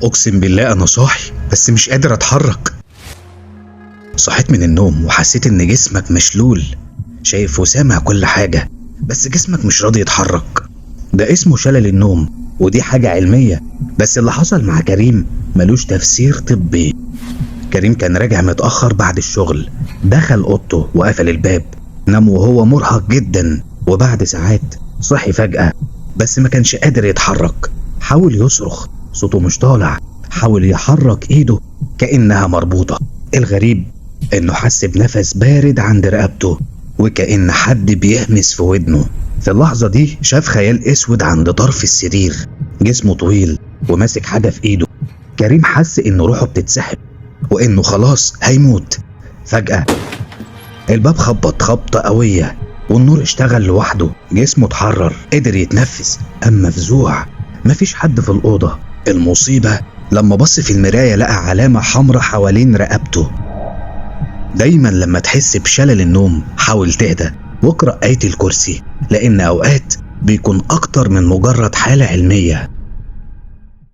أقسم بالله أنا صاحي بس مش قادر أتحرك. صحيت من النوم وحسيت إن جسمك مشلول، شايف وسامع كل حاجة بس جسمك مش راضي يتحرك. ده اسمه شلل النوم، ودي حاجة علمية، بس اللي حصل مع كريم ملوش تفسير طبي. كريم كان راجع متأخر بعد الشغل، دخل أوضته وقفل الباب، نام وهو مرهق جدا، وبعد ساعات صحي فجأة بس ما كانش قادر يتحرك. حاول يصرخ، صوته مش طالع، حاول يحرك ايده كأنها مربوطة. الغريب انه حس بنفس بارد عند رقبته وكأن حد بيهمس في ودنه. في اللحظة دي شاف خيال اسود عند طرف السرير، جسمه طويل وماسك حاجة في ايده. كريم حس ان روحه بتتسحب وانه خلاص هيموت. فجأة الباب خبط خبطة قوية والنور اشتغل لوحده، جسمه اتحرر، قدر يتنفس، أما مفزوع مفيش حد في الأوضة. المصيبة لما بص في المراية لقى علامة حمراء حوالين رقبته. دايما لما تحس بشلل النوم حاول تهدى واقرأ آية الكرسي، لأن أوقات بيكون أكتر من مجرد حالة علمية.